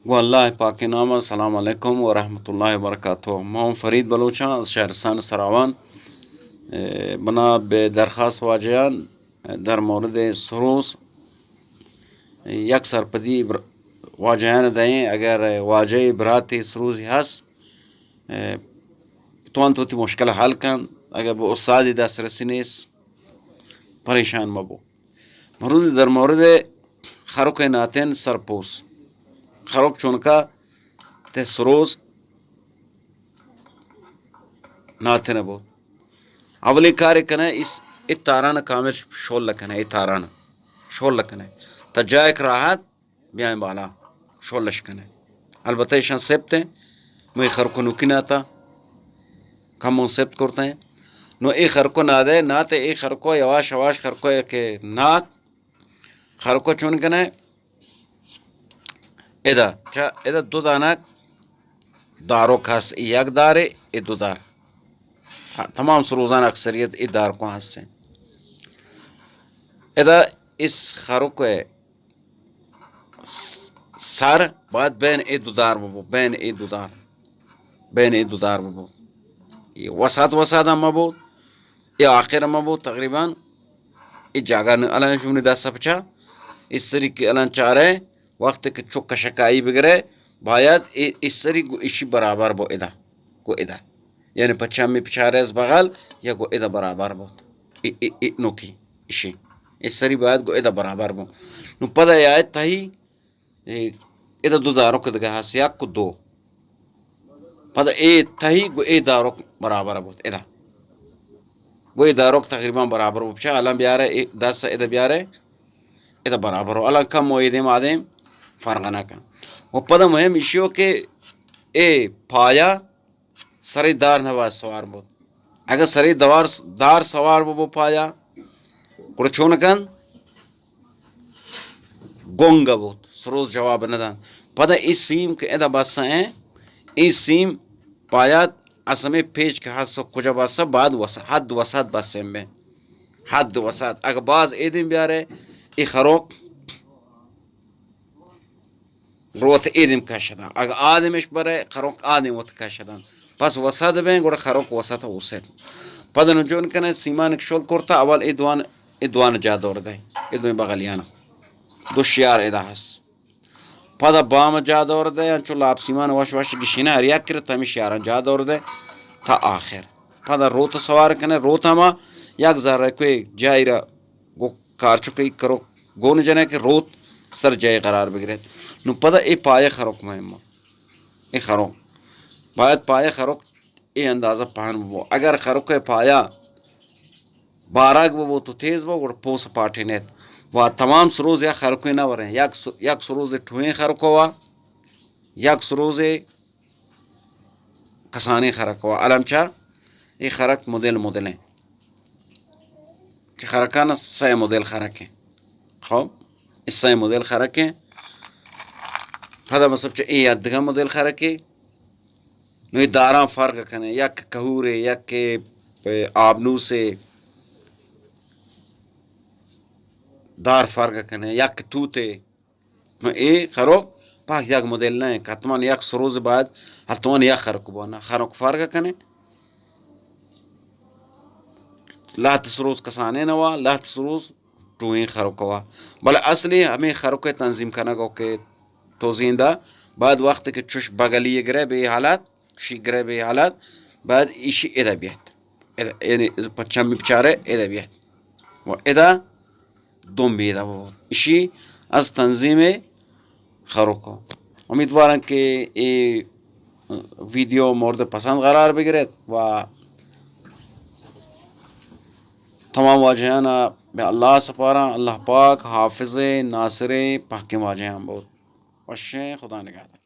گوں اللہ پاکیں نام ءَ، السلام علیکم و رحمت اللہ و برکاتہ۔ من فرید بلوچاں از شہرستان سراوان۔ اے، بنا بہ درخواست واجہان در مورد سروز یک سرپدی بر-، واجہان دئیں۔ اگر واجہ براتے سروزی ہست، اے، توان تو وتی مشکل حل کن۔ اگر بہ استادی دسترسی نیست، پریشان مبو۔ مروزی در مورد خروک ناتن سرپوس۔ خروک چونکا تے سروز ناتن بو۔ اولی کار کنے اس، ای تاران کامل شول کنے، ای تاران شول کنے۔ تا جائے کہ راحت بیائیں بالا، شولش کنے۔ البتہ ایشاں سپت ہیں، مئے خرکو نوکی ناتا، کمون سپت کرتے ہیں۔ نو اے خرکو نادے، ناتے اے خرکو یواش یواش خرکو کہ نات، خرکو چون کنے، ادا، چا ادا دو دانک دارک ہست، اے یک دارے، اے دو دار۔ ہاں، تمام سروزان اکثریت اے دارکو ہست ہیں۔ ادا اس خرکو س-، سر باید بین اے دو دار ببو، بین اے دو دار، بین اے دو دار ببو۔ اے وسط وسط ہم مبو، اے آخر ہم مبو، تقریباً اے جاگہ نہ، الان شمنی دست پچا، اے سری کہ الان چارے، وقت کہ چک کشکائی بگرے، باید اے، اے سری گو اشی برابر بو ادا، گو ادا۔ یعنی پہ چمی پچارے از بغل یا گو ادا برابر بوت۔ ای، ای، ای نوکی اشی۔ ای سری باید گو ادا برابر بو۔ نو پدا یا تہی، ای، ادا دو دارک دگہ ہست، یک و دو۔ پدا اے تہی گو اے دارک برابر بوت۔ ادا۔ گو اے دارک تقریباً برابر بوت۔ چا الان بیارے، اے دست ادا بیارے، ادا برابر ہو۔ الان کم و ایدیم آدیم فرق نہ کن۔ و پدا مہم اشی ہو کہ اے پایا سرے دار نہ باید سوار بوت۔ اگہ سرے دوار، دار سوار ببو پایا، گڑا چون کن؟ گنگ بوت، سروز جواب نہ دنت۔ پدا اے سیم کہ ادا بس ہیں، اے سیم باید اسمے پیچ کہ ہست کجا بس، باید وس-، حد وسط بس ہیں بے۔ حد وسط۔ اگہ باز ایدیم بیارے، اے خروک روت ایدیم کش داں۔ اگہ آدمش برے، خروک آدم وت کش داں۔ پس وسط بیں، گڑا خروک وسط اوست۔ پد نو جون کنے سیمان شل کرتا، اول اے دوان، اے دوان جا دور دے، اے دوئیں بغلیانا۔ دو شیار ادا ہست۔ پدا بام جا دور دے، انچو لاپ سیمان وش وش گشینے، ہر یک کرت ہمیں شیاران جا دور دے، تا آخر۔ پدا روت سوار کنے، روت ہما یک ذرہ کوئی جائی را گو کارچکے کرو گون جنے کہ روت سر جائے قرار بگرے۔ نو پدا اے پایہ خروک مہمہ۔ اے خروک۔ باید پایہ خروک اے اندازہ پہن ببو۔ اگر خروک پایہ بارگ ببو تو تیز بو، گڑا پوس پاٹینیت۔ و تمام سروز یک خروکے نہ وریں۔ یک س-، یک سروز ٹوہیں خروکو وا، یک سروز کسانیں خرک وا۔ الم چا اے خرک مدل مدل ہیں۔ چہ خرکان سئے مدل خرک ہیں۔ خب، اے سئے مدل خرک ہیں۔ پدا مثلاً چہ اے ادگہ مدل خرک ہے۔ نو اے داراں فرق کنے، یک کہورے، یک آبنوسے، دار فرق کنے، یک توتے۔ نو اے خروک پاک یک مدل نہ، حتماً یک سروز باید، حتماً یک خروک بو، نہ خروک فرق کنے۔ لہت سروز کسانے نوا، لہت سروز ٹوہیں خروک وا۔ بلے اصلی ہمیں خروک تنظیم کنگ ہو کہ تو زیندہ باید وقت کہ چش بغلی گرے بے حالت، شی گرے بے حالت، باید ایشی ادا بیت۔ ادا، یعنی پچمی بچارے ادا بیت۔ و ادا دم بیدہ ببوت۔ اشی از تنظیم خروکو۔ امیدوارم کہ اے ویڈیو مورد پسند قرار بگرت و تمام واجہانا بہ اللہ سپاراں۔ اللہ پاک حافظ ناصر پہکیں واجہان بوت۔ وشیں، خدا نگہدار۔